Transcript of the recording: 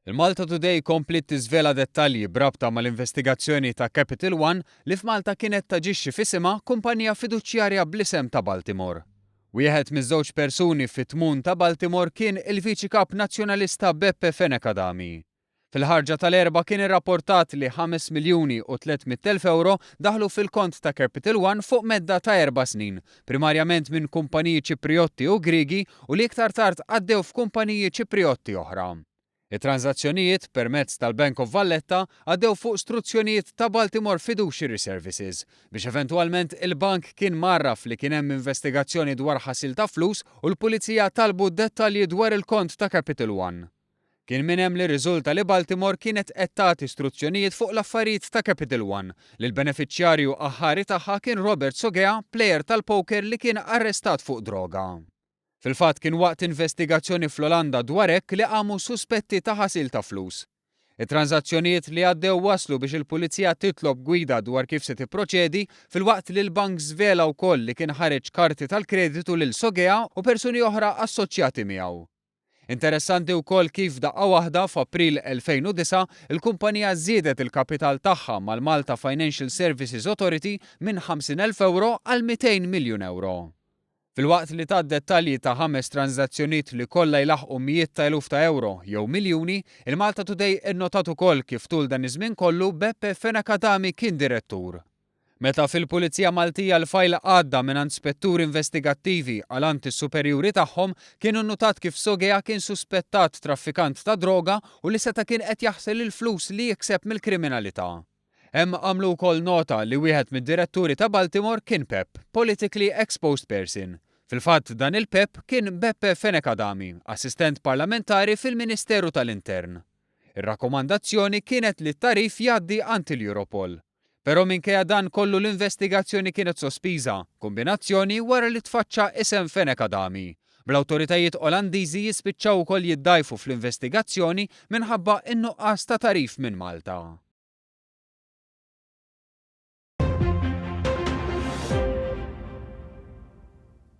Il-Malta Today kompliet tiżvela dettalji b'rabta mal-investigazzjoni ta' Capital One li f'Malta kienet taġixxi f'isimha kumpanija fiduċjarja bl-isem ta' Baltimore. Wieħed miż-żewġ persuni fit-tmun ta' Baltimore kien il-Viċi Kap Nazzjonalista Beppe Fenech Adami. Fil-ħarġa tal-Erbgħa kien irrapportat li 5,300,000 ewro daħlu fil-kont ta' Capital One fuq medda ta' erba' snin, primarjament minn kumpaniji Ċiprijotti u Griegi u li iktar tard għaddew f'kumpaniji Ċiprijotti oħra. It-tranżazzjonijiet, permezz tal-Bank of Valletta, għaddew fuq struzzjonijiet ta' Baltimore Fiduciary Services, biex eventwalment il-bank kien mgħarraf li kien hemm investigazzjoni dwar ħasil ta' flus u l-Pulizija talbu dettalji dwar il-kont ta' Capital One. Kien minn hemm li rriżulta li Baltimore kienet qed tagħti struzzjonijiet fuq l-affarijiet ta' Capital One, li l-benefiċjarju aħħari tagħha kien Robert Sogea, plejer tal-poker li kien arrestat fuq droga. Fil-fatt kien waqt investigazzjoni fl-Olanda dwar hekk li qamu suspetti ta' ħasil ta' flus. It-tranżazzjonijiet li għaddew wasslu biex il-Pulizija titlob gwida dwar kif se tipproċedi filwaqt li l-bank żvela wkoll li kien ħareġ karti tal-kreditu lil Sogea u persuni oħra assoċjati miegħu. Interessanti wkoll kif f'daqqa waħda, f'April 2009, il-kumpanija żiedet il-kapital tagħha mal-Malta Financial Services Authority minn 50,000 ewro għal 200 miljun ewro. Filwaqt li tat dettalji ta' ħames tranżazzjoniet li kollha jlaħħqu mijiet ta' eluf ta' ewro jew miljuni, il-Malta Today innotat ukoll kif tul dan iż-żmien kollu Beppe Fenech Adami kien direttur. Meta fil-Pulizija Maltija l-fajl għadda mingħand spetturi investigattivi għal għand is-superjuri tagħhom, kien innutat kif Sogea kien suspettat traffikant ta' droga u li seta' kien qed jaħsel il-flus li jikseb mill-kriminalità. Hemm għamlu wkoll nota li wieħed mid-diretturi ta' Baltimore kien Pep, Politically Exposed Person. Fil-fatt dan il-Pep kien Beppe Fenech Adami, assistent parlamentari fil-Ministeru tal-Intern. Ir-rakkomandazzjoni kienet li t-tagħrif jgħaddi għand il-Europol. Però minkejja dan kollu l-investigazzjoni kienet sospiża, kumbinazzjoni wara li tfaċċa isem Fenech Adami, bl-awtoritajiet Olandiżi jispiċċaw ukoll jiddgħajfu fl-investigazzjoni minħabba n-nuqqas ta' tagħrif minn Malta.